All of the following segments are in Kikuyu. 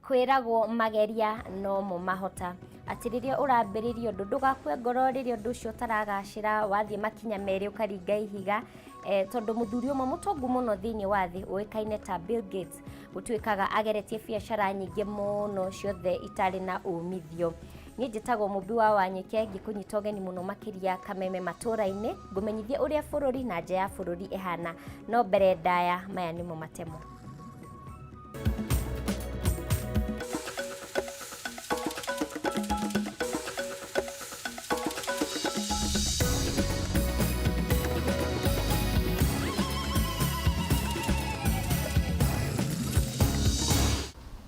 Kwĩragwo mageria nomo mahota. Atĩ rĩrĩa ũrambĩrĩria ũndũ ndũgakue ngoro rĩrĩa ũndũ ũcio ũtaragacĩra, wathiĩ makinya merĩ ũkaringa ihiga, tondũ mũthuri ũmwe mũtongu mũno thĩinĩ wa thĩ ũĩkaine ta Bill Gates gũtuĩkaga ageretie biacara nyingĩ mũno ciothe itarĩ na umithio. Niĩ njĩtagwo Mũmbi wa Wanyike, ngĩkũnyita ũgeni mũno makĩria Kameme matũũra-inĩ, ngũmenyithie ũrĩa bũrũri na nja ya bũrũri ĩhana. No mbere ndaya, maya nĩmo matemo.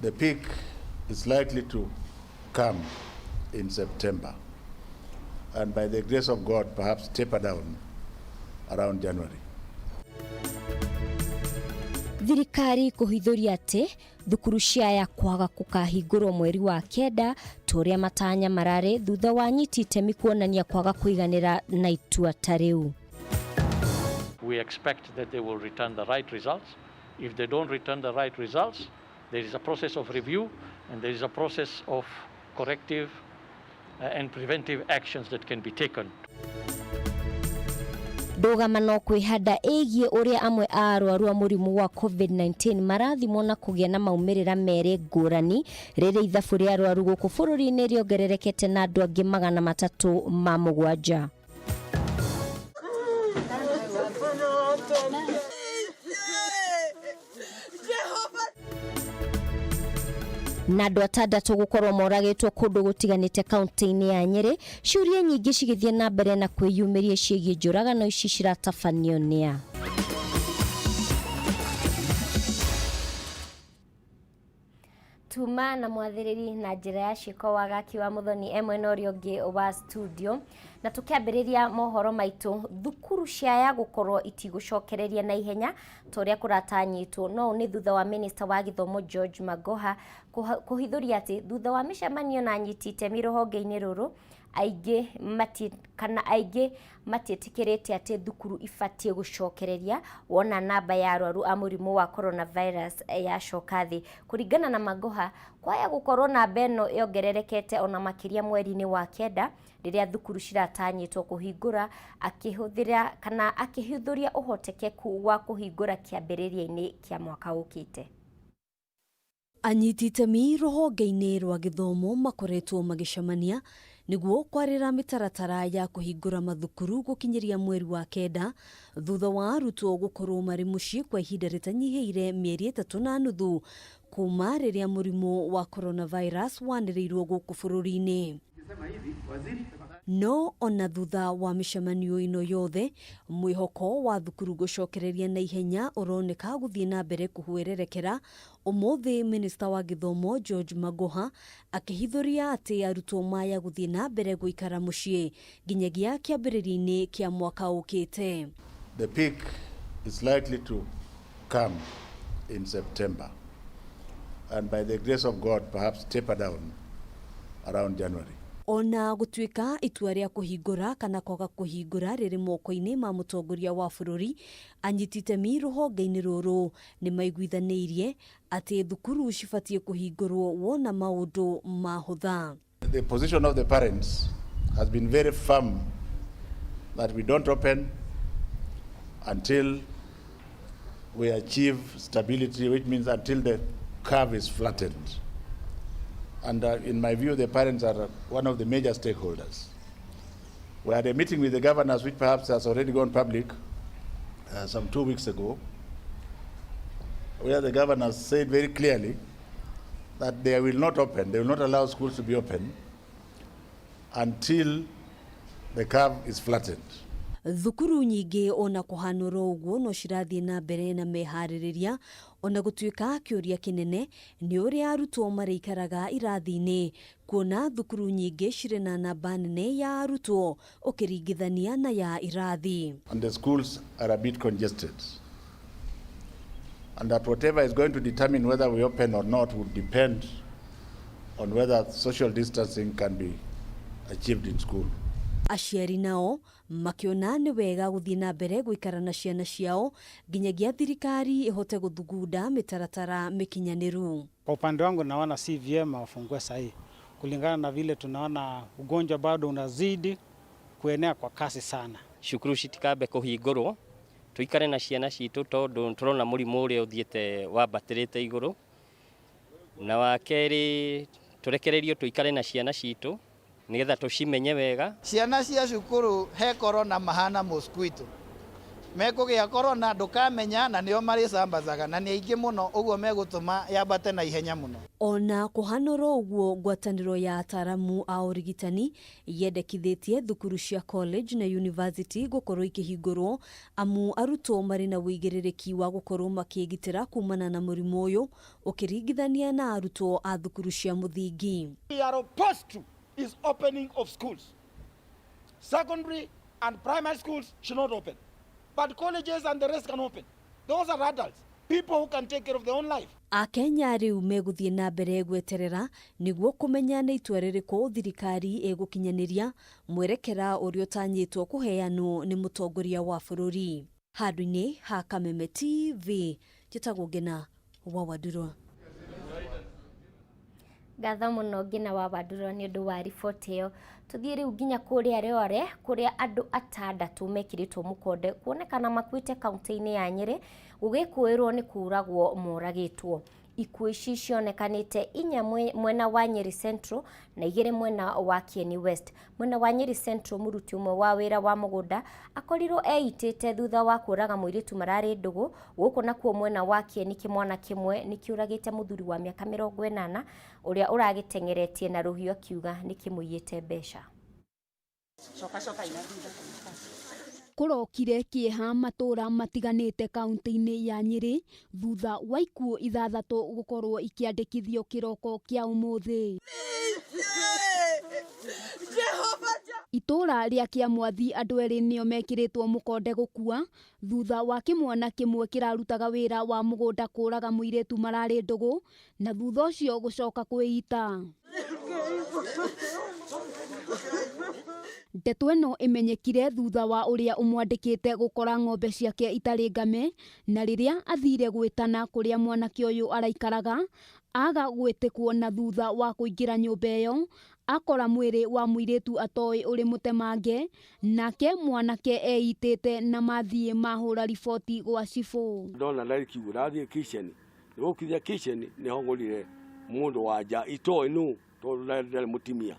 The peak is likely to come in September and by the grace of God perhaps taper down around January. Thirikari kũhithũria atĩ thukuru cia kwaga kũkahingũrwo mweri wa kenda ta ũrĩa matanya mararĩ thutha wa anyiti itemi kuonania kwaga kũiganĩra na itua ta rĩu. We expect that they will return the right results. If they don't return the right results, there is a process of review and there is a process of corrective and preventive actions that can be taken. Ndũgamano kwĩhanda ĩgiĩ ũrĩa amwe a arwaru a mũrimũ wa COVID-19 marathimwo na kũgĩa na maumĩrĩra merĩ ngũrani rĩrĩa ithabu rĩa arwaru gũkũ bũrũri-inĩ rĩongererekete na andũ angĩ 307. Na andũ atandatũ gũkorwo moragĩtwo kũndũ gũtiganĩte kaunti-inĩ ya Nyĩrĩ, ciũria nyingĩ cigĩthiĩ na mbere na kwĩyumĩria ciĩgiĩ njũragano ici ciratabanio nĩa. Tuma na mwathĩrĩri na njĩra ya ciĩko wagaki wa Muthoni e mwena ũrĩa ũngĩ wa studio. Na tũkĩambĩrĩria mohoro maitũ, thukuru ciaya gũkorwo itigũcokereria na ihenya ta ũrĩa kũratanyĩtwo. No ũũ nĩ thutha wa minista wa gĩthomo George Magoha kũhithũria atĩ thutha wa mĩcemanio na anyiti itemi rũhonge-inĩ rũrũ, aingĩ mati kana aingĩ matiĩtĩkĩrĩte atĩ thukuru ibatiĩ gũcokereria wona namba ya arwaru a mũrimũ wa coronavirus yacoka thĩ. Kũringana na Magoha, kwaya gũkorwo namba ĩno yongererekete ona makĩria mweri-inĩ wa kenda rĩrĩa thukuru ciratanyĩtwo kũhingũra, akĩhũthĩra kana akĩhithũria ũhotekeku wa kũhingũra kĩambĩrĩria-inĩ kĩa mwaka ũkĩte. Anyiti itemi rũhonge-inĩ rwa gĩthomo makoretwo magĩcemania nĩguo kwarĩra mĩtaratara ya kũhingũra mathukuru gũkinyĩria mweri wa kenda thutha wa arutwo gũkorwo marĩ mũciĩ kwa ihinda rĩtanyihĩire mĩeri 3.5 kuma rĩrĩa mũrimũ wa coronavirus wanĩrĩirwo gũkũ bũrũri-inĩ. No ona thutha wa mĩcemanio ĩno yothe, mwĩhoko wa thukuru gũcokereria na ihenya ũroneka gũthiĩ na mbere kũhwererekera. Ũmũthĩ minista wa gĩthomo George Magoha akĩhithũria atĩ arutwo maya gũthiĩ na mbere gũikara mũciĩ nginyagia kĩambĩrĩria-inĩ kĩa mwaka ũkĩte. The peak is likely to come in September and by the grace of God perhaps taper down around January. Ona gũtuĩka itua rĩa kũhingũra kana kwaga kũhingũra rĩrĩ moko-inĩ ma mũtongoria wa bũrũri, anyiti itemi rũhonge-inĩ rũrũ nĩ maiguithanĩirie atĩ thukuru cibatiĩ kũhingũrwo wona maũndũ mahũtha. The position of the parents has been very firm that we don't open until we achieve stability, which means until the curve is flattened. And in my view, the parents are one of the major stakeholders. We had a meeting with the governors, which perhaps has already gone public some 2 weeks ago, where the governors said very clearly that they will not open, they will not allow schools to be open until the curve is flattened. Thukuru nyingĩ ona kũhanũra ũguo no cirathiĩ na mbere na meharĩrĩria ona gũtuĩka kĩũria kĩnene nĩ ũrĩa arutwo marĩikaraga irathi-inĩ kuona thukuru nyingĩ cirĩ na namba nene ya arutwo ũkĩringithania na ya irathi. And the schools are a bit congested. And that whatever is going to determine whether we open or not would depend on whether social distancing can be achieved in school. Aciari nao makĩona nĩ wega gũthiĩ na mbere gũikara na ciana ciao nginyagia thirikari ĩhote gũthugunda mĩtaratara mĩkinyanĩru. Kwa upande wangu naona si vyema wafungue sahi, kulingana na vile tunaona ugonjwa bado unazidi kuenea kwa kasi sana. Cukuru citikambe kuhingurwo tuikare na ciana citũ tondũ turona mũrimũ ũrĩa ũthiĩte wambatĩrĩte igũrũ, na wa kerĩ tũrekererio tũikare na ciana citũ nigetha tũcimenye wega. Ciana cia cukuru he corona mahana mosquito mekũgĩa corona ndũkamenya, na nĩo marĩcambazaga na nĩ aingĩ mũno, ũguo megũtũma yambate na ihenya mũno. Ona kũhanũra ũguo, ngwatanĩro ya ataramu a ũrigitani yendekithĩtie thukuru cia college na university gũkorwo ikĩhingũrwo amu arutwo marĩ na ũigĩrĩrĩki wa gũkorwo makĩgitĩra kumana na mũrimũ ũyũ ũkĩringithania na arutwo a thukuru cia mũthingi. We are opposed to is opening of schools. Secondary and primary schools should not open. But colleges and the rest can open. Those are adults, people who can take care of their own life. Akenya rĩu megũthiĩ na mbere gweterera nĩguo kũmenya nĩ itua rĩrĩkũ thirikari ĩgũkinyanĩria mwerekera ũrĩa ũtanyĩtwo kũheanwo nĩ mũtongoria wa bũrũri. Handũ-inĩ ha Kameme TV, njĩtagwo Ngina wa Wandurwa. Ngatho mũno Ngina wa Wandurwa nĩ ũndũ wa riboti ĩyo. Tũthiĩ rĩu nginya kũrĩa Rĩore kũrĩa andũ atandatũ mekĩrĩtwo mũkonde kuonekana makuĩte kaunti-inĩ ya Nyĩrĩ gũgĩkũĩrwo nĩ kũragwo moragĩtwo. Ikuũ ici cionekanĩte inya mwena wa Nyeri Central na 2 mwena wa Kieni West. Mwena wa Nyeri Central mũruti ũmwe wa wĩra wa mũgũnda akorirwo eitĩte thutha wa kũraga mũirĩtu mararĩ ndũgũ. Gũkũ nakuo mwena wa Kieni kĩmwana kĩmwe nĩkĩũragĩte mũthuri wa mĩaka 80 ũrĩa ũragĩteng'eretie na rũhiũ akiuga nĩkĩmũiyĩte mbeca. Kũrokire kĩeha matũra matiganĩte kaunti-inĩ ya Nyĩrĩ thutha wa ikuũ 6 gũkorwo ikĩandĩkithio kĩroko kĩa ũmũthĩ. Itũra rĩa Kĩamwathi andũ erĩ nĩo mekĩrĩtwo mũkonde gũkua thutha wa kĩmwana kĩmwe kĩrarutaga wĩra wa mũgũnda kũraga mũirĩtu mararĩ ndũgũ na thutha ũcio gũcoka kwĩita. Ndeto ĩno ĩmenyekire thutha wa ũrĩa ũmwandĩkĩte gũkora ng'ombe ciake itarĩ ngame na rĩrĩa athire gwĩtana kũrĩa mwanake ũyũ araikaraga aga gwĩtĩkwo, na thutha wa kũingĩra nyũmba ĩyo akora mwĩrĩ wa mũirĩtu atoĩ ũrĩ mũtemange, nake mwanake eitĩte na mathiĩ mahũra riboti gwa cibũ. Ndona ndari kiugo ndathiĩ kitchen, nĩgũkinya kitchen nĩho ngorire mũndũ wa nja itoĩ nũ tondũ ndarĩ mũtimia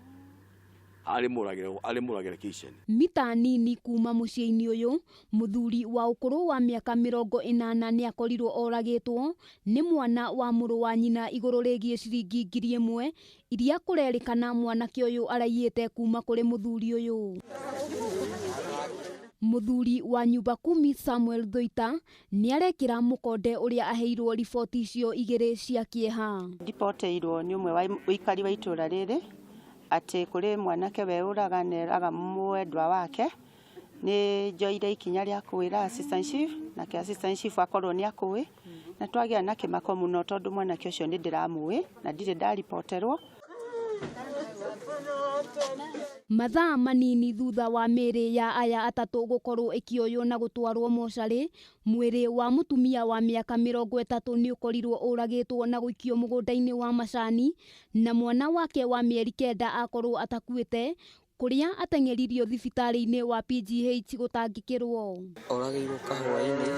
arimuragire kitchen. Mita nini kuma muciĩ-inĩ ũyũ, mũthuri wa ũkũrũ wa mĩaka 80 nĩ akorirwo oragĩtwo nĩ mwana wa mũrũ wa nyina igũrũ rĩgiĩ ciringi 1000 iria kũrerĩkana mwanake ũyũ araiyĩte kuma kũrĩ mũthuri ũyũ. Mũthuri wa nyumba kumi Samuel Thuita nĩarekĩra mũkonde ũrĩa aheirwo riboti icio 2 cia kĩeha. Ndipoteirwo nĩ ũmwe wa ũikari wa itũra rĩrĩ atĩ kũrĩ mwanake weũraga neraga mwendwa wake. Nĩ njoire ikinya rĩa kwĩra assistant chief, nake assistant chief akorwo nĩ akũĩ, na twagĩa na kĩmako mũno tondũ mwanake ũcio nĩ ndĩramũĩ na ndirĩ ndaripoterwo. Mathaa manini thutha wa mĩĩrĩ ya aya atatũ gũkorwo ĩkĩoywo na gũtwarwo mocarĩ, mwĩrĩ wa mũtumia wa mĩaka 30 nĩ ũkorirwo ũragĩtwo na gũikio mũgũnda-inĩ wa macani, na mwana wake wa mĩeri 9 akorwo atakuĩte, kũrĩa ateng'eririo thibitarĩ-inĩ wa PGH gũtangĩkĩrwo. Oragĩirwo kahũa-inĩ,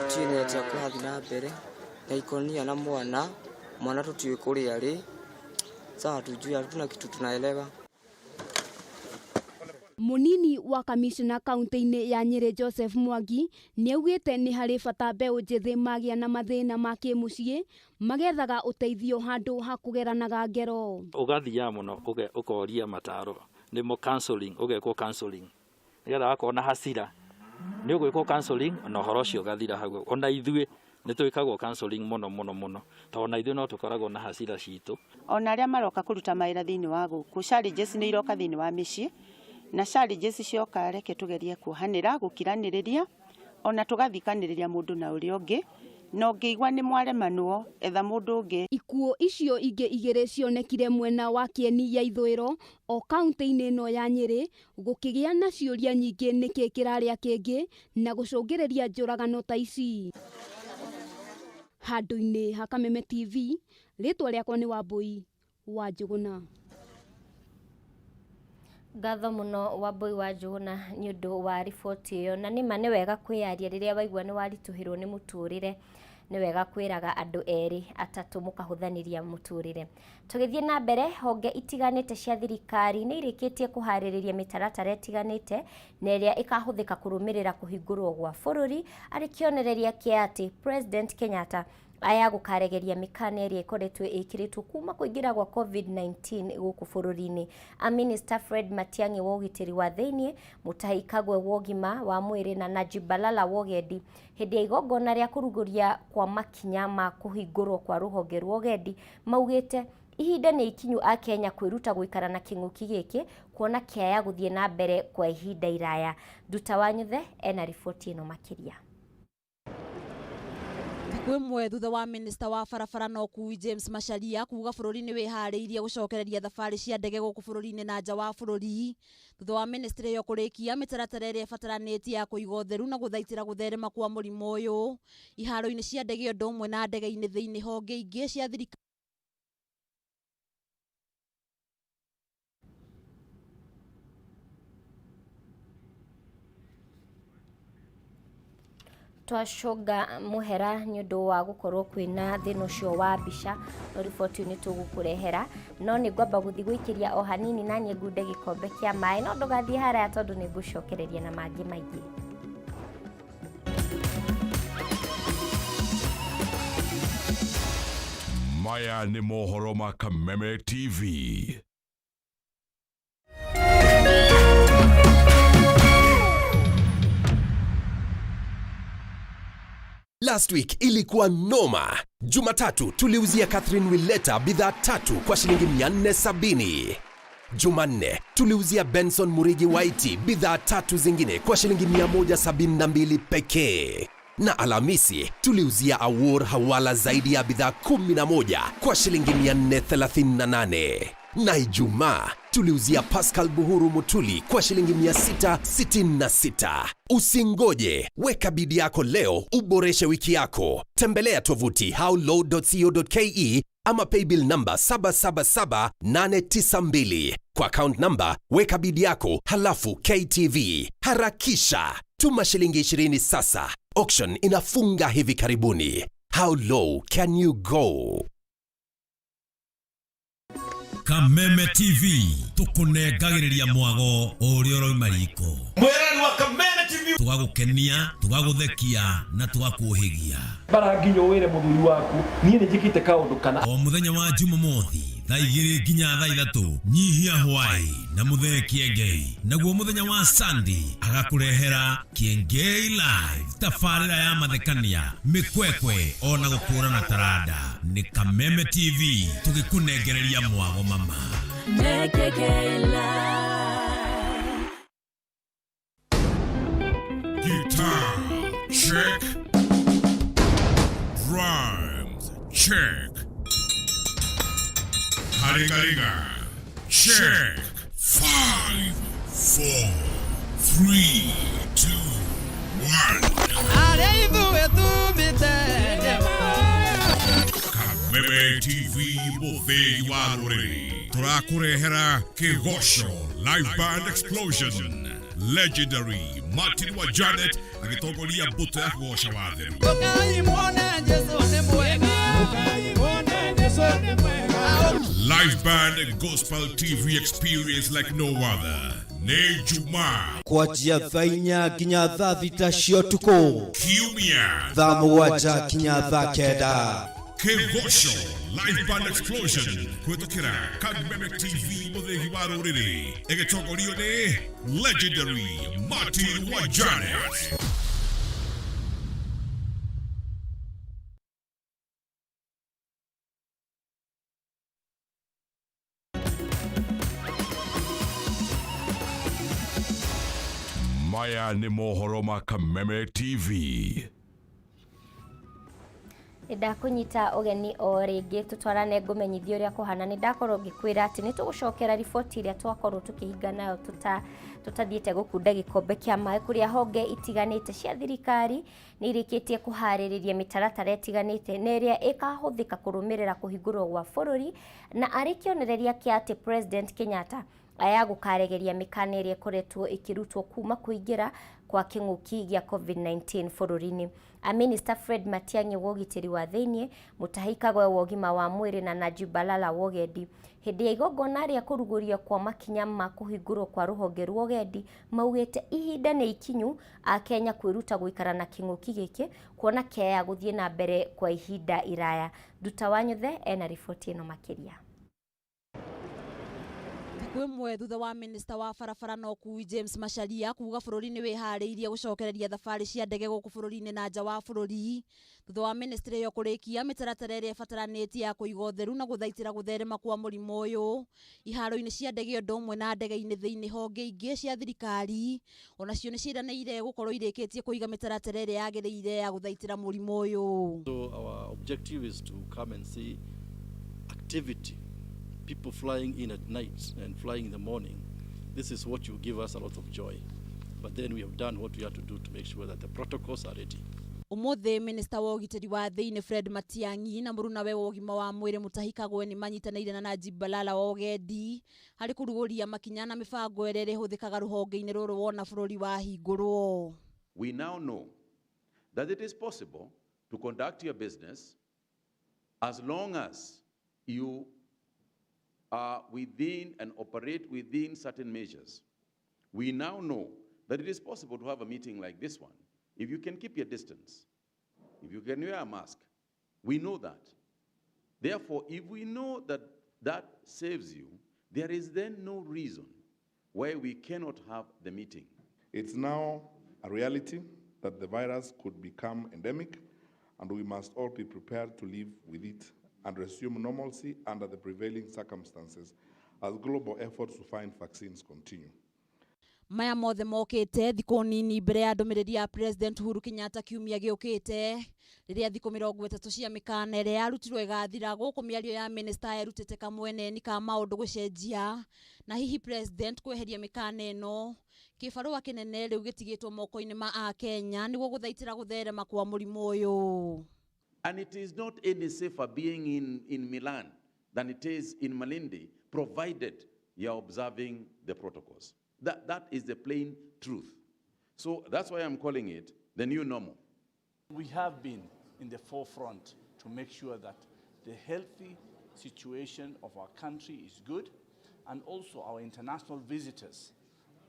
tũtiũĩ nĩ atĩa kũrathiĩ na mbere, na ikonia na mwana, mwana tũtiũĩ kũrĩa arĩ, sasa hatujui, hatuna kitu tunaelewa. Munini wa kamishna kaunti-inĩ ya Nyĩrĩ Joseph Mwangi nĩaugĩte nĩ harĩ bata mbeũ njĩthĩ magĩa na mathĩna ma kĩmũciĩ magethaga ũteithio handũ ha kũgeranaga ngero. Ũgathiaga mũno ũkoria mataro nĩmo counseling, ũgekwo counseling nĩgetha wakorwo na hasira nĩ ũgwĩkwo counseling na ũhoro ũcio ũgathira hau. Ona ithuĩ nĩ twĩkagwo counseling mũno mũno mũno tondũ ona ithuĩ no tũkoragwo na hasira citũ. Ona arĩa maroka kũruta mawĩra thĩinĩ wa gũkũ, challenges nĩ iroka thĩinĩ wa mĩciĩ, na challenges cioka reke tugerie kuohanĩra, gũkiranĩrĩria, ona tũgathikanĩrĩria mũndũ na ũrĩa ũngĩ, na ũngĩigua nĩ mwaremanwo etha mũndũ ũngĩ. Ikuũ icio ingĩ 2 cionekire mwena wa Kieni ya ithũĩro o kaunti-inĩ ĩno ya Nyĩrĩ, gũkĩgĩa na ciũria nyingĩ nĩkĩ kĩrarĩa kĩngĩ na gũcũngĩrĩria njũragano ta ici. Handũ-inĩ ha Kameme TV, rĩtwa rĩakwa nĩ Wambui wa Njũgũna. Ngatho mũno Wambui wa Njũgũna nĩ ũndũ wa riboti ĩyo, na nĩma nĩ wega kwĩyaria rĩrĩa waigua nĩ waritũhĩrwo nĩ mũtũrĩre, nĩ wega kwĩraga andũ erĩ atatũ mũkahũthanĩria mũtũrĩre. Tũgĩthiĩ na mbere, honge itiganĩte cia thirikari nĩ irĩkĩtie kũharĩrĩria mĩtaratara ĩtiganĩte na ĩrĩa ĩkahũthĩka kũrũmĩrĩra kũhingũrwo gwa bũrũri, arĩ kĩonereria kĩa atĩ President Kenyatta aya gũkaregeria mĩkana ĩrĩa ĩkoretwo ĩkĩrĩtwo kuma kũingĩra gwa COVID-19 gũkũ bũrũri-inĩ. Minister Fred Matiang'i wa ũgitĩri wa thĩiniĩ, Mutahi Kagwe wa ũgima wa mwĩrĩ na Najib Balala wa ũgendi hĩndĩ ya igongona rĩa kũrugũria kwa makinya ma kũhingũrwo kwa rũhonge rwa ũgendi maugĩte ihinda nĩ ikinyu a Kenya kwĩruta gũikara na kĩng'ũki gĩkĩ kuona kĩaya gũthiĩ na mbere kwa ihinda iraya. Nduta wa Nyuthe ena riboti ĩno makĩria. Thikũ ĩmwe thutha wa minista wa barabara na ũkui James Macharia kuga bũrũri nĩ wĩharĩirie gũcokereria thabarĩ cia ndege gũkũ bũrũri-inĩ na nja wa bũrũri, thutha wa ministry ĩyo kũrĩkia mĩtaratara ĩrĩa ĩbataranĩtie ya kũiga ũtheru na gũthaitĩra gũtherema kwa mũrimũ ũyũ iharo-inĩ cia ndege ũndũ ũmwe na ndege-inĩ thĩinĩ honge ingĩ cia thirikari. Twacũnga mũhera nĩ ũndũ wa gũkorwo kwĩna thĩna ũcio wa mbica, no riboti nĩ tũgũkũrehera, no nĩ ngwamba gũthiĩ gũikĩria o hanini na niĩ ngunde gĩkombe kĩa maĩ, no ndũgathiĩ haraya tondũ nĩ ngũcokereria na mangĩ maingĩ. Maya nĩ mohoro ma Kameme TV. Last week ilikuwa noma. Jumatatu tuliuzia Catherine Willeta bidhaa 3 kwa shilingi 470. Jumanne tuliuzia Benson Murigi Waiti bidhaa 3 zingine kwa shilingi 172 pekee. Na Alhamisi tuliuzia Awor Hawala zaidi ya bidhaa 11 kwa shilingi 438. Na Ijumaa tuliuzia Pascal Buhuru Mutuli kwa shilingi 666. Usingoje, weka bidii yako leo uboreshe wiki yako. Tembelea tovuti howlow.co.ke ama paybill number 777892. Kwa account number weka bidii yako halafu KTV. Harakisha, tuma shilingi 20 sasa. Auction inafunga hivi karibuni. How low can you go? Kameme TV tukunengagĩrĩria mwago ũrĩa ũrauma riko. Mwĩrani wa Kameme TV tũgagũkenia, tũgagũthekia na tũgakũhĩgia. Bara nginya wĩre mũthuri waku niĩ nĩ njĩkĩte kaũndũ kana. O mũthenya wa Jumamothi thaa 2 nginya thaa 3 nyihia hwai na Muthee Kiengei, naguo mũthenya wa Sunday agakũrehera Kiengei Live, tabarĩra ya mathekania, mĩkwekwe ona gũkũrana taranda. Nĩ Kameme TV tũgĩkũnengereria mwago mama. Guitar check, drums check, Haringaringa check. 5, 4, 3, 2, 1. Kameme TV Muthei wa Rũrĩrĩ tũrakũrehera Kĩgoco Live Band Explosion. Legendary Martin wa Janet agĩtongoria mbũtũ ya kũgoca watheru. Live Band and Gospel TV experience like no other. Nĩ Jumaa kwanjia thaa 4 nginya thaa 6 cia ũtukũ, Kiumia thaa 7 nginya thaa 9. Kĩgoco Live Band Explosion kũhetũkĩra Kameme TV Mũthĩgi wa Rũrĩrĩ ĩgĩtongorio nĩ Legendary Martin wa Janet. Maya nĩ mohoro ma Kameme TV. Nĩndakũnyita ũgeni o rĩngĩ tũtwarane ngũmenyithie ũrĩa kũhana. Nĩndakorwo ngĩkwĩra atĩ nĩtũgũcokera riboti ĩrĩa twakorwo tũkĩhinga nayo tũtathiĩte gũkunda gĩkombe kĩa maĩ, kũrĩa honge itiganĩte cia thirikari nĩ irĩkĩtie kũharĩrĩria mĩtaratara ĩtiganĩte na ĩrĩa ĩkahũthĩka kũrũmĩrĩra kũhingũrwo gwa bũrũri, na arĩ kĩonereria kĩa atĩ President Kenyatta aya gũkaregeria mĩkana ĩrĩa ĩkoretwo ĩkĩrutwo kuma kũingĩra kwa kĩng'ũki gĩa COVID-19 bũrũri-inĩ. Minister Fred Matiang'i wa ũgitĩri wa thĩiniĩ, Mutahi Kagwe wa ũgima wa mwĩrĩ na Najib Balala wa ũgendi, hĩndĩ ya igongona rĩa kũrugũria kwa makinya ma kũhingũrwo kwa rũhonge rwa ũgendi, maugĩte ihinda nĩ ikinyu Akenya kwĩruta gũikara na kĩng'ũki gĩkĩ, kuona kĩaya gũthiĩ na mbere kwa ihinda iraya. Nduta wa Nyuthe ena riboti ĩno makĩria. Thikũ ĩmwe thutha wa minista wa barabara na ũkui James Macharia kuga bũrũri nĩ wĩharĩirie gũcokereria thabarĩ cia ndege gũkũ bũrũri-inĩ na nja wa bũrũri, thutha wa ministry ĩyo kũrĩkia mĩtaratara ĩrĩa ĩbataranĩtie ya kũiga ũtheru na gũthaitĩra gũtherema kwa mũrimũ ũyũ iharo-inĩ cia ndege ũndũ ũmwe na ndege-inĩ thĩinĩ, honge ingĩ cia thirikari onacio nĩ ciĩranĩire gũkorwo irĩkĩtie kũiga mĩtaratara ĩrĩa yagĩrĩire ya gũthaitĩra mũrimũ ũyũ. So our objective is to come and see activity, people flying in at night and flying in the morning. This is what will give us a lot of joy. But then we have done what we had to do to make sure that the protocols are ready. Umuthi minista wa ũgitĩri wa thĩinĩ Fred Matiang'i na mũrunawe wa ũgima wa mwĩrĩ Mutahi Kagwe nĩ manyitanĩire na Najib Balala wa ũgendi harĩ kũrugũria makinya na mĩbango ĩrĩa ĩrĩhũthĩkaga rũhonge-inĩ rũrũ wona bũrũri wahingũrwo. We now know that it is possible to conduct your business as long as you are within and operate within certain measures. We now know that it is possible to have a meeting like this one if you can keep your distance, if you can wear a mask. We know that. Therefore, if we know that that saves you, there is then no reason why we cannot have the meeting. It's now a reality that the virus could become endemic, and we must all be prepared to live with it and resume normalcy under the prevailing circumstances as global efforts to find vaccines continue. Maya mothe mokĩte thikũ nini mbere ya ndũmĩrĩri ya President Uhuru Kenyatta kiumia gĩũkĩte, rĩrĩa thikũ 30 cia mĩkana ĩrĩa yarutirwo ĩgathira, gũkũ mĩario ya minista erutĩte kamweneni ka maũndũ gũcenjia na hihi President kweheria mĩkana ĩno. Kĩbarũa kĩnene rĩu gĩtigĩtwo moko-inĩ ma Akenya nĩguo gũthaitĩra gũtherema kwa mũrimũ ũyũ. And it is not any safer being in Milan than it is in Malindi, provided you are observing the protocols. That is the plain truth. So that's why I'm calling it the new normal. We have been in the forefront to make sure that the healthy situation of our country is good, and also our international visitors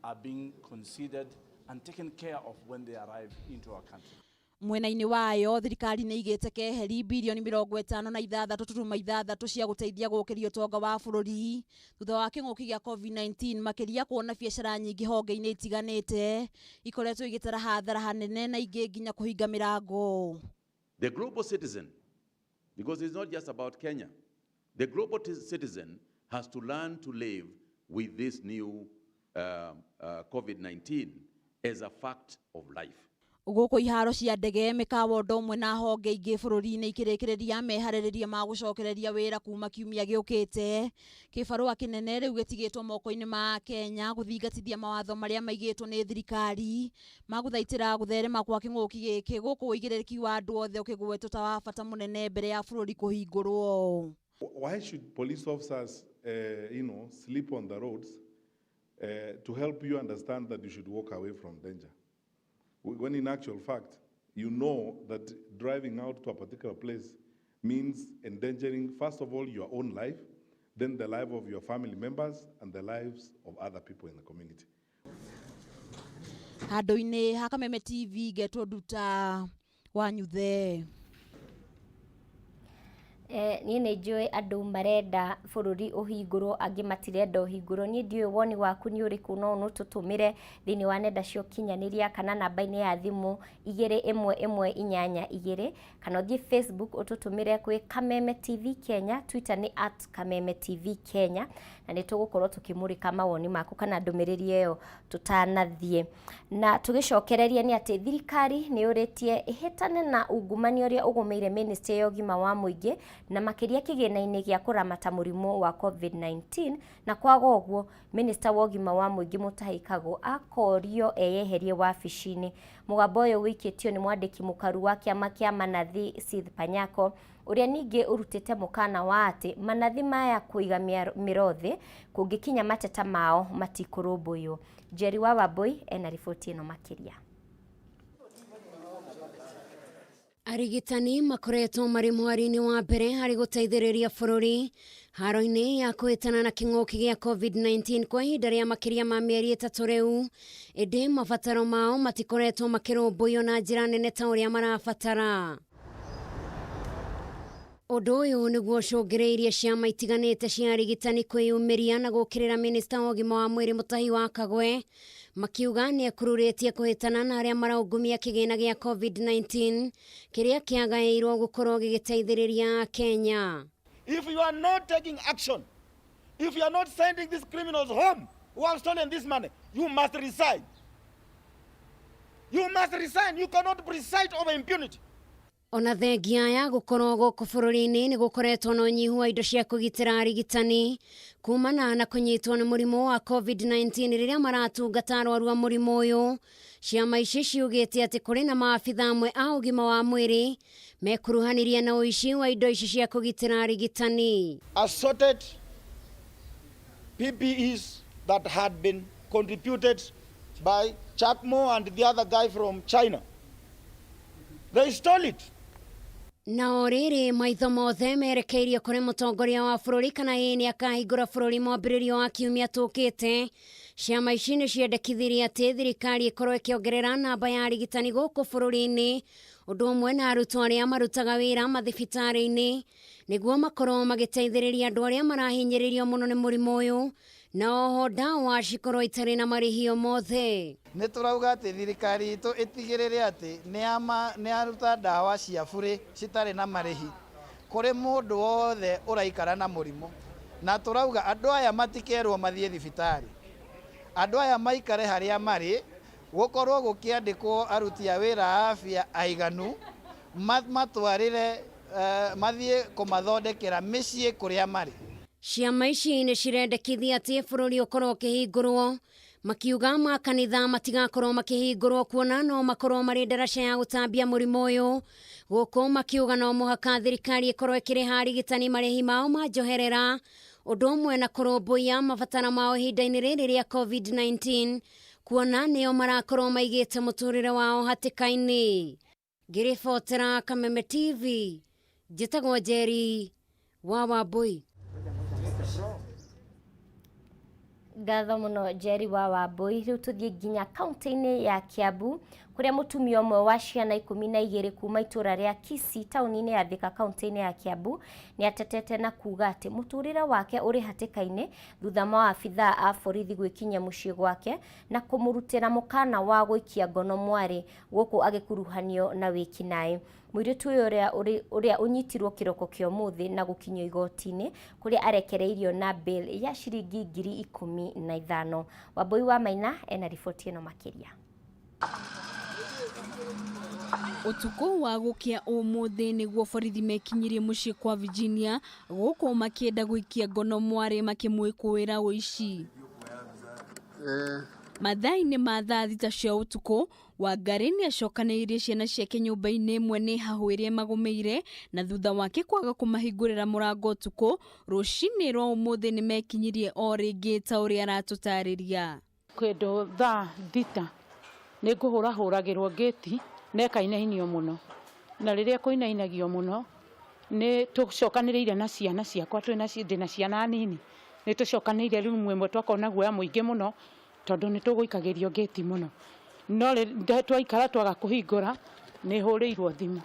are being considered and taken care of when they arrive into our country. Mwena-inĩ wayo thirikari nĩ igĩte keheri birioni 56.6 cia gũteithia gũkĩria ũtonga wa bũrũri thutha wa kĩng'ũki gĩa COVID-19, makĩria kuona biacara nyingĩ honge-inĩ itiganĩte ikoretwo igĩtara hathara hanene na ingĩ nginya kũhinga mĩrango. The global citizen, because it's not just about Kenya, the global citizen has to learn to live with this new COVID-19 as a fact of life. Gũkũ iharo cia ndege, mĩkawa ũndũ ũmwe na honge ingĩ bũrũri-inĩ ikĩrĩkĩrĩria meharĩrĩria ma gũcokereria wĩra kuma kiumia gĩũkĩte. Kĩbarũa kĩnene rĩu gĩtigĩtwo moko-inĩ ma Kenya gũthingatithia mawatho marĩa maigĩtwo nĩ thirikari ma gũthaitĩra gũtherema kwa kĩng'ũki gĩkĩ, gũkũ ũigĩrĩrĩki wa andũ othe ũkĩgwetwo ta wa bata mũnene mbere ya bũrũri kũhingũrwo. Why should police officers sleep on the roads to help you understand that you should walk away from danger? When in actual fact, you know that driving out to a particular place means endangering, first of all, your own life, then the life of your family members and the lives of other people in the community. Handũ-inĩ ha Kameme TV ngetwo Nduta wa Nyuthe. Niĩ nĩ njũĩ andũ marenda bũrũri ũhingũrwo, angĩ matirenda ũhingũrwo. Niĩ ndiũĩ woni waku nĩ ũrĩkũ, no ũtũtũmĩre thĩinĩ wa nenda cia ũkinyanĩria kana namba-inĩ ya thimũ 21182, kana ũthiĩ Facebook ũtũtũmĩre kwĩ Kameme TV Kenya, Twitter nĩ @KamemeTV Kenya, na nĩ tũgũkorwo tũkĩmũrĩka mawoni maku kana ndũmĩrĩri ĩyo tũtanathiĩ. Na tũgĩcokereria nĩ atĩ thirikari nĩ yũrĩtie ĩhĩtane na ungumania ũrĩa ũgũmĩire ministry ya ũgima wa mũingĩ, na makĩria kĩgĩna-inĩ gĩa kũramata mũrimũ wa COVID-19, na kwaga ũguo minista wa ũgima wa mũingĩ Mutahi Kagwe akorio eyeherie wabici-inĩ. Mũgambo ũyũ wĩikĩtio nĩ mwandĩki mũkaru wa kĩama kĩa Manathi Sith Panyako, ũrĩa ningĩ ũrutĩte mũkana wa atĩ manathi maya kũiga mĩro thĩ kũngĩkinya mateta mao matikũrũmbũiywo. Njeri wa Wambui ena riboti ĩno makĩria. Arigitani makoretwo marĩ mwari-inĩ wa mbere harĩ gũteithĩrĩria bũrũri haro-inĩ ya kũhĩtana na kĩng'ũki gĩa COVID-19 kwa ihinda rĩa makĩria ma mĩeri 3 rĩu, ĩndĩ mabataro mao matikoretwo makĩrũmbũiyo na njĩra nene ta ũrĩa marabatara. Ũndũ ũyũ nĩguo ũcũngĩrĩirie ciama itiganĩte cia arigitani kwĩyumĩria na gũũkĩrĩra minista wa ũgima wa mwĩrĩ Mutahi wa Kagwe, makiuga nĩ ekururĩtie kũhĩtana na arĩa maraungumia kĩgĩna gĩa COVID-19 kĩrĩa kĩagaĩirwo gũkorwo gĩgĩteithĩrĩria Kenya. If you are not taking action, if you are not sending these criminals home who have stolen this money, you must resign. You must resign. You cannot preside over impunity. Ona thengia ya gũkorwo gũkũ bũrũri-inĩ nĩ gũkoretwo na ũnyihu wa indo cia kũgitĩra arigitani kumana na kũnyitwo nĩ mũrimũ wa COVID-19 rĩrĩa maratungata arwaru a mũrimũ ũyũ, ciama ici ciugĩte atĩ kũrĩ na maabitha amwe a ũgima wa mwĩrĩ mekuruhanirie na ũici wa indo ici cia kũgitĩra arigitani. Assorted PPEs that had been contributed by Jack Ma and the other guy from China. They stole it. Na o rĩrĩ maitho mothe merekeirio kũrĩ mũtongoria wa bũrũri kana ĩĩ nĩ akahingũra bũrũri mwambĩrĩrio wa kiumia tũkĩte. Ciama ici nĩ ciendekithirie atĩ thirikari ĩkorwo ĩkĩongerera namba ya arigitani gũkũ bũrũri-inĩ, ũndũ ũmwe na arutwo arĩa marutaga wĩra mathibitarĩ-inĩ nĩguo makorwo magĩteithĩrĩria andũ arĩa marahinyĩrĩrio mũno nĩ mũrimũ ũyũ, na oho ndawa cikorwo itarĩ na marĩhio mothe. Nĩ tũrauga atĩ thirikari itũ ĩtigĩrĩre atĩ nĩ yaruta ndawa cia bure citarĩ na marĩhi kũrĩ mũndũ wothe ũraikara na mũrimũ, na tũrauga andũ aya matikerwo mathiĩ thibitarĩ, andũ aya maikare harĩa marĩ, gũkorwo gũkĩandĩkwo aruti a wĩra a afya aiganu, matwarĩre, mathiĩ kũmathondekera mĩciĩ kũrĩa marĩ. Ciama ici nĩ cirendekithia atĩ bũrũri ũkorwo ũkĩhingũrwo, makiuga makanitha matigakorwo makĩhingũrwo kuona no makorwo marĩ ndaraca ya gũtambia mũrimũ ũyũ, gũkũ makiuga no mũhaka thirikari ĩkorwo ĩkĩrĩha arigitani marĩhi mao ma njoherera, ũndũ ũmwe na kũrũmbũiya mabataro mao ihinda-inĩ rĩrĩ rĩa COVID-19 kuona nĩo marakorwo maigĩte mũtũrĩre wao hatĩka-inĩ. Ngĩribotera Kameme TV, njĩtagwo Njeri wa Wambui. Ngatho mũno Njeri wa Wambui. Rĩu tũthiĩ nginya kaunti-inĩ ya Kiambu kũrĩa mũtumia ũmwe wa ciana 12 kuma itũra rĩa Kisii taũni-inĩ ya Thika kaunti-inĩ ya Kiambu nĩ atetete na kuga atĩ mũtũrĩre wake ũrĩ hatĩka-inĩ thutha wa maabithaa a borithi gwĩkinyia mũciĩ gwake na kũmũrutĩra mũkana wa gũikia ngono mwarĩ gũkũ agĩkuruhanio na wĩkinaĩ. Mũirĩtu ũyũ ũrĩa ũnyitirwo kĩroko kĩa ũmũthĩ na gũkinyio igoti-inĩ kũrĩa arekereirio na bail ya ciringi 15,000. Wambui wa Maina ena riboti ĩno makĩria. Ũtukũ wa gũkĩa ũmũthĩ nĩguo borithi mekinyirie mũciĩ kwa Virginia gũkũ makĩenda gũikia ngono mwarĩ makĩmwĩkũĩra ũici. Mathaa-inĩ ma thaa 6 cia ũtukũ, Wangari nĩ acokanĩrĩirie ciana ciake nyũmba-inĩ ĩmwe nĩ hahũ ĩrĩa ĩmagũmĩire, na thutha wake kwaga kũmahingũrĩra mũrango ũtukũ, rũcinĩ rwa ũmũthĩ nĩ mekinyirie o rĩngĩ ta ũrĩa aratũtarĩria. Kĩndũ thaa 6 nĩ ngũhũrahũragĩrwo ngĩti na ĩkainainio mũno, na rĩrĩa kũinainagio mũno nĩ tũcokanĩrĩire na ciana ciakwa, ndĩna ciana nini, nĩ tũcokanĩrĩire rumu ĩmwe twakona guoya mũingĩ mũno tondũ nĩ tũgũikagĩrio ngĩti mũno, no twaikara twaga kũhingũra nĩ hũrĩirwo thimũ,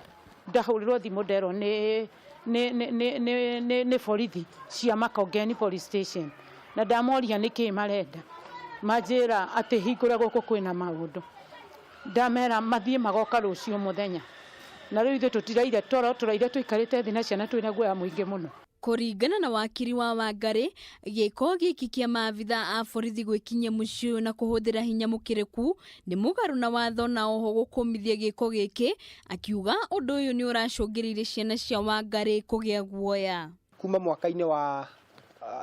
ndahũrĩrwo thimũ nderwo nĩ Nĩ borithi cia Makongeni Police Station, na ndamoria nĩkĩ marenda, manjĩra atĩ hingũre gũkũ kwĩna maũndũ. Ndamera mathiĩ magoka rũciũ mũthenya, na rĩu ithuĩ tũtiraire toro, tũraire tũikarĩte thĩ na ciana twĩna guoya mũingĩ mũno. Kũringana na wakiri wa Wangari, gĩko gĩkĩ kĩa maabitha a borithi gwĩkinyia mũciĩ ũyũ na kũhũthĩra hinya mũkĩrĩku nĩ mũgarũ na watho na oho gũkũmithia gĩko gĩkĩ, akiuga ũndũ ũyũ nĩ ũracũngĩrĩirie ciana cia Wangari kũgĩa guoya. Kuma mwaka-inĩ wa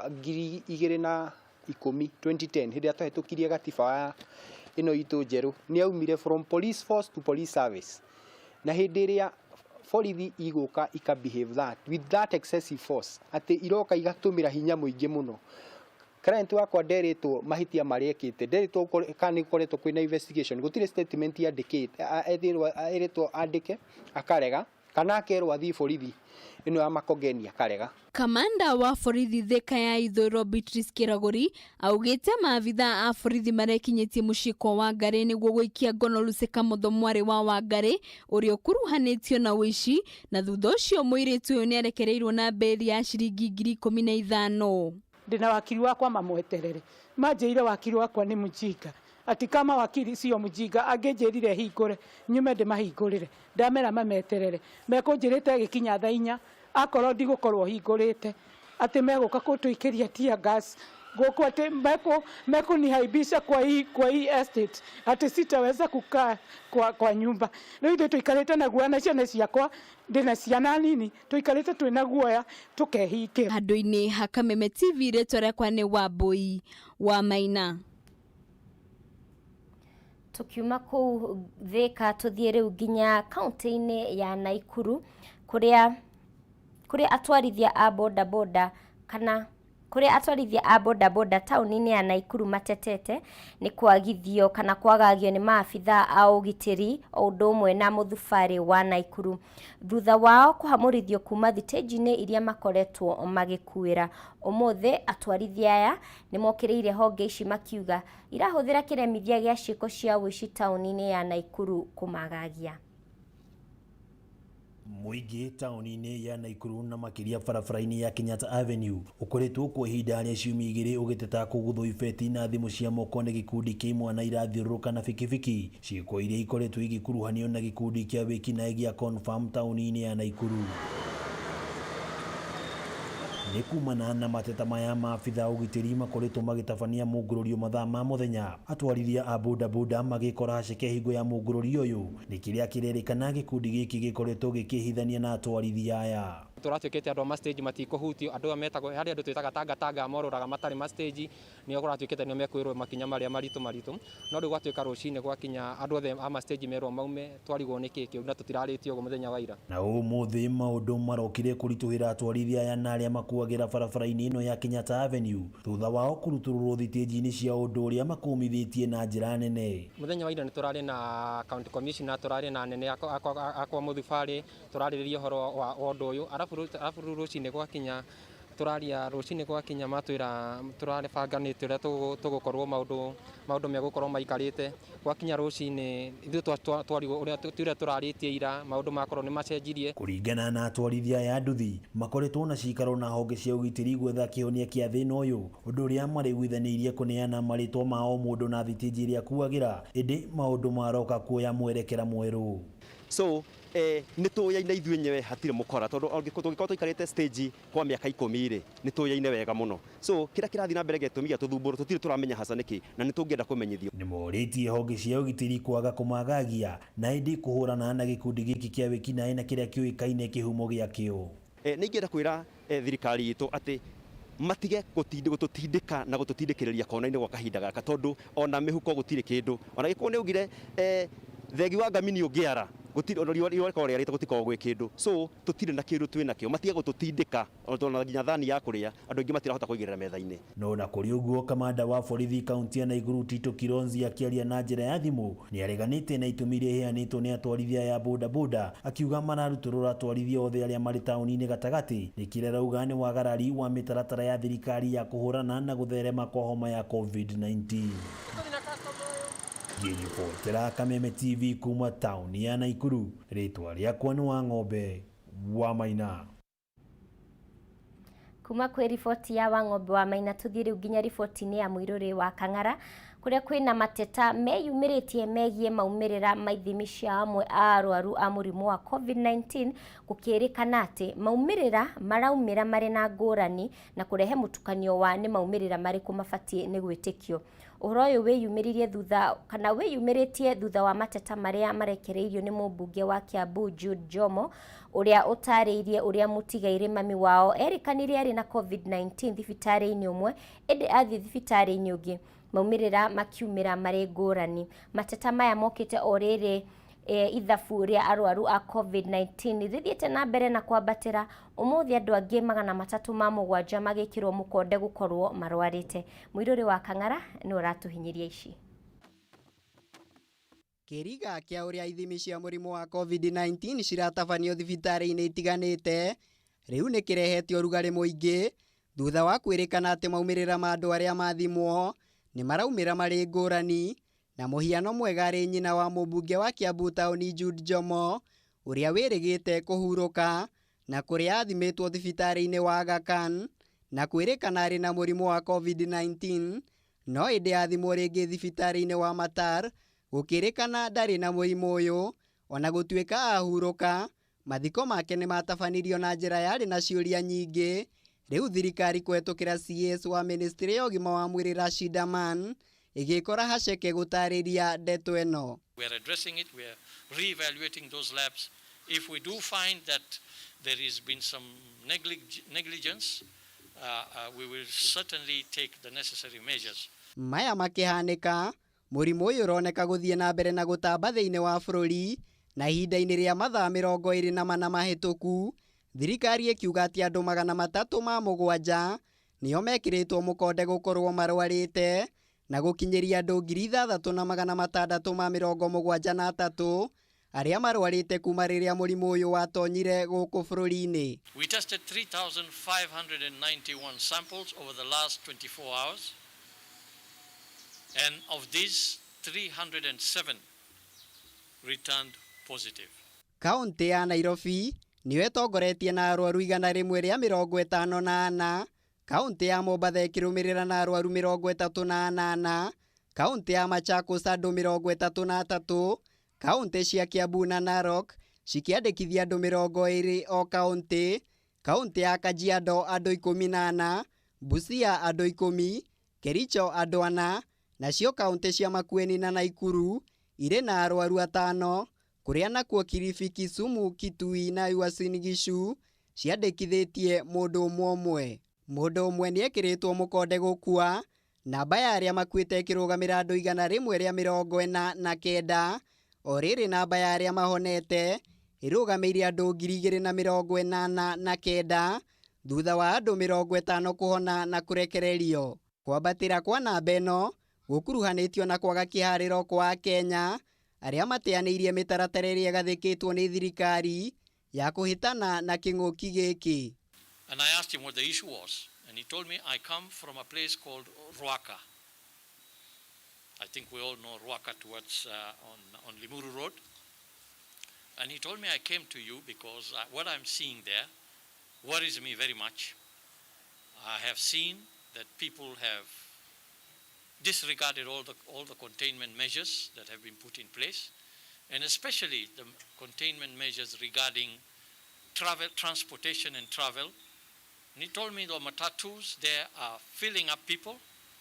2010, 2010, hĩndĩ ĩrĩa twahĩtũkirie gatiba ya ĩno itũ njerũ, nĩ yaumire from police force to police service, na hĩndĩ ĩrĩa borithi igũka ika behave that with that excessive force, atĩ iroka igatũmĩra hinya mũingĩ mũno. Client wakwa nderĩtwo mahĩtia marĩa ekĩte, nderĩtwo kana nĩ gũkoretwo kwĩna investigation, gũtirĩ statement yandĩkĩte, ĩrĩtwo andĩke akarega, kana akerwo athiĩ borithi ĩno ya Makongeni akarega. Kamanda wa borithi Thika ya Ithũĩro Beatrice Kĩragũri augĩte maabitha a borithi marekinyĩtie mũciĩ kwa Wangari nĩguo gũikia ngono Lucy Kamotho mwarĩ wa Wangari ũrĩa ũkuruhanĩtio na ũici, na thutha ũcio mũirĩtu ũyũ nĩarekereirwo na mbĩri ya ciringi 15,000. Ndĩna wakiri wakwa mamweterere, manjĩire wakiri wakwa nĩ mũjinga, ati kama wakiri sio mũjinga angĩnjĩrire hingũre nyume ndĩmahingũrĩre. Ndamera mameterere, mekũnjĩrĩte ĩgĩkinya thaa 4 akorwo ndigũkorwo hingũrĩte, atĩ megũka kũtũikĩria tear gas gũkũ, atĩ mekũnihaibisha kwa hii estate, atĩ sitaweza kukaa kwa nyumba. Rĩu ithuĩ tũikarĩte na guoya na ciana ciakwa, ndĩna ciana nini, tũikarĩte twĩna guoya tũkehingĩra. Handũ-inĩ ha Kameme TV, rĩtwa rĩakwa nĩ Wambui wa Maina. Tukiuma kũu Thika tũthiĩ rĩu nginya kaunti-inĩ ya Naikuru kũrĩa atwarithia a bodaboda kana kũrĩa atwarithia a bodaboda taũni-inĩ ya Naikuru matetete nĩ kwagithio kana kwagagio nĩ maabitha a ũgitĩri o ũndũ ũmwe na mũthubarĩ wa Naikuru thutha wao kũhamũrithio kuma thitĩnji-inĩ iria makoretwo magĩkuĩra. Ũmũthĩ atwarithia aya nĩ mokĩrĩire honge ici makiuga irahũthĩra kĩremithia gĩa ciĩko cia ũici taũni-inĩ ya Naikuru kũmagagia. Mũingĩ taũni-inĩ ya Naikuru na makĩria barabara-inĩ ya Kenyatta Avenue ũkoretwo kwa ihinda rĩa ciumia igĩrĩ ũgĩteta kũguthwo ibeti na thimũ cia moko nĩ gĩkundi kĩa imwana irathiũrũrũka na bikibiki, ciĩko iria ikoretwo igĩkuruhanio na gĩkundi kĩa wĩkinaĩ gĩa Confirm taũni-inĩ ya Naikuru. Nĩ kumana na mateta maya maabitha ũgitĩri makoretwo magĩtabania mũngũrũrio mathaa ma mũthenya, atwarithia a bodaboda magĩkora haceke hingo ya mũngũrũrio ũyũ nĩ kĩrĩa kĩrerĩkana gĩkundi gĩkĩ gĩkoretwo gĩkĩhithania na atwarithia aya. Tũratuĩkĩte andũ a mastage matikũhutio, andũ aya metagwo harĩ andũ twĩtaga tangatanga morũraga matarĩ mastage, nĩo kũratuĩkĩte nĩo mekwĩrwo makinya marĩa maritũ maritũ, no rĩu gwatuĩka rũcinĩ gwakinya andũ othe a mastage merwo maume, twarigwo nĩ kĩ kĩu na tũtirarĩtio ũguo mũthenya wa ira. Na ũmũthĩ maũndũ marokire kũritũhĩra atwarithia aya na arĩa makuagĩra barabara-inĩ ĩno ya Kenyatta Avenue thutha wao kũrutũrũrwo thitĩnji-inĩ cia ũndũ ũrĩa makũmithĩtie na njĩra nene. Mũthenya wa ira nĩ tũrarĩ na county commissioner, tũrarĩ na anene akwa mũthubarĩ, tũrarĩrĩria ũhoro wa ũndũ ũyũ, arabu rũcinĩ gwakinya tũraria rũcinĩ gwakinya matwĩra tũrabanganĩte ũrĩa tũgũkorwo maũndũ megũkorwo maikarĩte. Gwakinya rũcinĩ ithuĩ twarigwo ũrĩa tũrarĩtie ira, maũndũ makorwo nĩ macenjirie. Kũringana na atwarithia aya nduthi makoretwo na cikaro na honge cia ũgitĩri gwetha kĩhonia kĩa thĩna ũyũ, ũndũ ũrĩa marĩiguithanĩirie kũneana marĩtwa ma o mũndũ na thitĩnji ĩrĩa akuagĩra, ĩndĩ maũndũ maroka kuoya mwerekera mwerũ. So nĩ tũyaine ithuĩ enyewe hatirĩ mũkora, tondũ tũngĩkorwo tũikarĩte stage kwa mĩaka 10 rĩ, nĩ tũyaine wega mũno. So kĩrĩa kĩrathiĩ na mbere gĩtũmi gĩa tũthumbũrwo tũtirĩ tũramenya haca nĩkĩ, na nĩ tũngĩenda kũmenyithio. Nĩ morĩtie honge cia ũgitĩri kwaga kũmagagia na ĩndĩ kũhũrana na gĩkundi gĩkĩ kĩa wĩkinaĩ na kĩrĩa kĩũĩkaine kĩhumo gĩakĩo. Nĩ ingĩenda kwĩra thirikari itũ atĩ matige gũtũtindĩka na gũtũtindĩkĩrĩria kona-inĩ gwa kahinda gaka, tondũ ona mĩhuko gũtirĩ kĩndũ. Ona gĩkorwo nĩ augire thegi wa ngamini ũngĩara gũtirĩ ona riũa rĩkorwo rĩarĩte gũtikoragwo gwĩ kĩndũ. So tũtirĩ na kĩndũ twĩ nakĩo, matige gũtũtindĩka ona nginya thani ya kũrĩa andũ aingĩ matirahota kũigĩrĩra metha-inĩ. No na kũrĩ ũguo, kamanda wa borithi kaunti ya Naikuru Tito Kilonzi akĩaria na njĩra ya thimũ nĩ areganĩte na itũmi iria iheanĩtwo nĩ atwarithia ya bodaboda, akiuga mararutũrũra atwarithia othe arĩa marĩ taũni-inĩ gatagatĩ nĩ kĩrĩa arauga nĩ wagarari wa mĩtaratara ya thirikari ya kũhũrana na gũtherema kwa homa ya COVID-19. Ngĩribotera Kameme TV kuma taũni ya Naikuru, rĩtwa rĩakwa nĩ Wang'ombe wa Maina. Kuma kwĩ riboti ya Wang'ombe wa Maina tũthiĩ rĩu nginya riboti-inĩ ya Mũirũrĩ wa Kang'ara kũrĩa kwĩna mateta meyumĩrĩtie megiĩ maumĩrĩra ma ithimi cia amwe a arwaru a mũrimũ wa COVID-19 gũkĩrĩkana atĩ maumĩrĩra maraumĩra marĩ na ngũrani na kũrehe mũtukanio wa nĩ maumĩrĩra marĩkũ mabatiĩ nĩ gwĩtĩkio. Ũhoro ũyũ wĩyumĩririe thutha kana wĩyumĩrĩtie thutha wa mateta marĩa marekereirio nĩ mũmbunge wa Kiambu Jude Njomo ũrĩa ũtarĩirie ũrĩa mũtigairĩ mami wao erĩkanire arĩ na COVID-19 thibitarĩ-inĩ ũmwe ĩndĩ athiĩ thibitarĩ-inĩ ũngĩ maumĩrĩra makiumĩra marĩ ngũrani. Mateta maya mokĩte o rĩrĩ ithabu rĩa arwaru a COVID-19 rĩthiĩte na mbere na kwambatĩra ũmũthĩ andũ angĩ 307 magĩkĩrwo mũkonde gũkorwo marwarĩte. Mũirũrĩ wa Kang'ara nĩwe ũratũhinyĩria ici. Kĩriga kĩa ũrĩa ithimi cia mũrimũ wa COVID-19 ciratabanio thibitarĩ-inĩ itiganĩte rĩu nĩ kĩrehete ũrugarĩ mũingĩ thutha wa kwĩrĩkana atĩ maumĩrĩra ma andũ arĩa mathimwo nĩ maraumĩra marĩ ngũrani na mũhiano mwega arĩ nyina wa mũmbunge wa Kiambu taũni Jude Njomo ũrĩa wĩrĩgĩte kũhurũka na kũrĩa athimĩtwo thibitarĩ-inĩ wa Aga Khan na kwĩrĩkana arĩ na mũrimũ wa COVID-19 no ĩndĩ athimwo rĩngĩ thibitarĩ-inĩ wa Matar gũkĩrĩkana ndarĩ na mũrimũ ũyũ ona gũtuĩka ahurũka mathiko make nĩ matabanirio na njĩra yarĩ na ciũria nyingĩ. Rĩu thirikari kũhetũkĩra CS wa ministry ya ũgima wa mwĩrĩ Rashid Aman ĩgĩkora haceke gũtarĩria ndeto ĩno. We are addressing it, we are re-evaluating those labs. If we do find that there has been some negligence, we will certainly take the necessary measures. Maya makĩhanĩka mũrimũ ũyũ ũroneka gũthiĩ na mbere na gũtamba thĩinĩ wa bũrũri na ihinda-inĩ rĩa mathaa 24 mahĩtũku thirikari ĩkiuga atĩ andũ 307 nĩo mekĩrĩtwo mũkonde gũkorwo marwarĩte na gũkinyĩria andũ 6673 arĩa marwarĩte kuma rĩrĩa mũrimũ ũyũ watonyire gũkũ bũrũri-inĩ. We tested 3,591 samples over the last 24 hours, and of these 307 returned positive. Kaũntĩ ya Nairobi nĩyo ĩtongoretie na arwaru 154, kaũntĩ ya Mombatha ĩkĩrũmĩrĩra na arwaru 38, kaũntĩ ya Machakos andũ 33, kaũntĩ cia Kiambu na Narok cikĩandĩkithia andũ 20 o kaũntĩ, kaũntĩ ya Kajiado andũ 14, Busia andũ 10, Kericho andũ 4, nacio kaũntĩ cia Makueni na Naikuru irĩ na arwaru 5, kũrĩa nakuo Kilifi, Kisumu, Kitui na Uasin Gishu ciandĩkithĩtie mũndũ ũmwe ũmwe. Mũndũ ũmwe nĩekĩrĩtwo mũkonde gũkua, namba ya arĩa makuĩte ĩkĩrũgamĩra andũ 149, o rĩrĩ namba ya arĩa mahonete ĩrũgamĩire andũ 2089 thutha wa andũ 50 kũhona na kũrekererio. Kwambatĩra kwa namba ĩno gũkuruhanĩtio na kwaga kĩharĩro kwa Akenya arĩa mateanĩirie mĩtaratara ĩrĩa ĩgathĩkĩtwo nĩ thirikari ya kũhĩtana na kĩng'ũki gĩkĩ. And I asked him what the issue was, and he told me, I come from a place called Ruaka. I think we all know Ruaka towards on Limuru Road. And he told me, I came to you because what I'm seeing there worries me very much. I have seen that people have disregarded all the containment measures that have been put in place, and especially the containment measures regarding travel, transportation and travel. And he told me the matatus there are filling up people.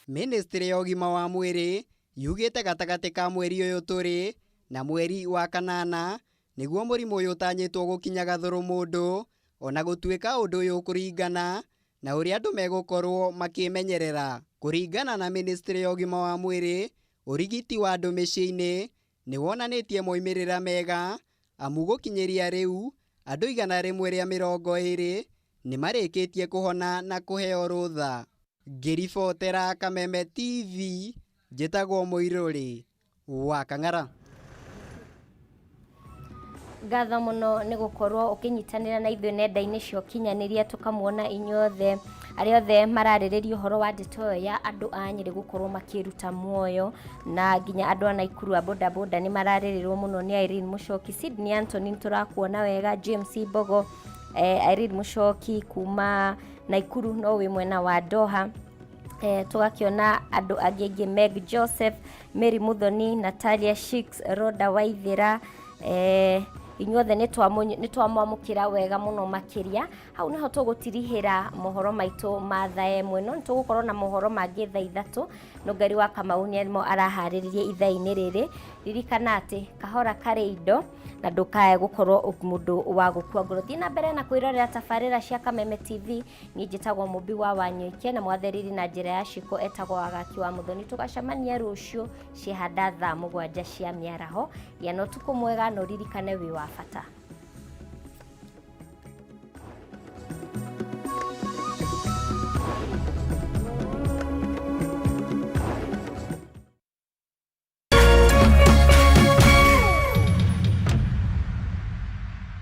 Ministry ya ũgima wa mwĩrĩ yugĩte gatagatĩ ka mweri ũyũ tũrĩ na mweri wa kanana nĩguo mũrimũ ũyũ ũtanyĩtwo gũkinya gathũrũ mũndũ ona gũtuĩka ũndũ ũyũ ũkũringana na ũrĩa andũ megũkorwo makĩmenyerera. Kũringana na Ministry ya ũgima wa mwĩrĩ, ũrigiti wa andũ mĩciĩ-inĩ nĩ wonanĩtie moimĩrĩra mega amu gũkinyĩria rĩu andũ 120 nĩ marĩkĩtie kũhona na kũheo rũtha. Ngĩribotera Kameme TV, njĩtagwo Mũirũrĩ wa Kang'ara. Ngatho mũno nĩ gũkorwo ũkĩnyitanĩra na ithuĩ nenda-inĩ cia ũkinyanĩria tũkamuona inyuothe arĩa othe mararĩrĩria ũhoro wa ndeto ĩyo ya andũ a Nyĩrĩ gũkorwo makĩruta muoyo na nginya andũ a Naikuru a bodaboda nĩ mararĩrĩrwo mũno nĩ Irene Mũcoki, Sydney Anthony nĩtũrakuona wega, James Mbogo, Irene Mũcoki kuma Naikuru no wĩ mwena wa Doha. Tũgakĩona andũ angĩ aingĩ, Meg Joseph, Mary Muthoni, Natalia Shix, Roda Waithĩra, inyuothe nĩ twamwamũkĩra wega mũno makĩria. Hau nĩho tũgũtirihĩra mohoro maitũ ma thaa 1, no nĩ tũgũkorwo na mohoro mangĩ thaa 3. Nũngari wa Kamau nĩmo araharĩrĩria ithaa-inĩ rĩrĩ. Ririkana atĩ kahora karĩ indo na ndũkae gũkorwo mũndũ wa gũkua ngoro. Thiĩ na mbere na kwĩrorera tabarĩra cia Kameme TV. Niĩ njĩtagwo Mũmbi wa Wanyũike na mwatheriri na njĩra ya ciĩko etagwo Wagaki wa Mũthoni. Tũgacemania rũciũ ciehanda thaa 7 cia mĩaraho. Gĩa na ũtukũ mwega na ũririkane wĩ wa bata.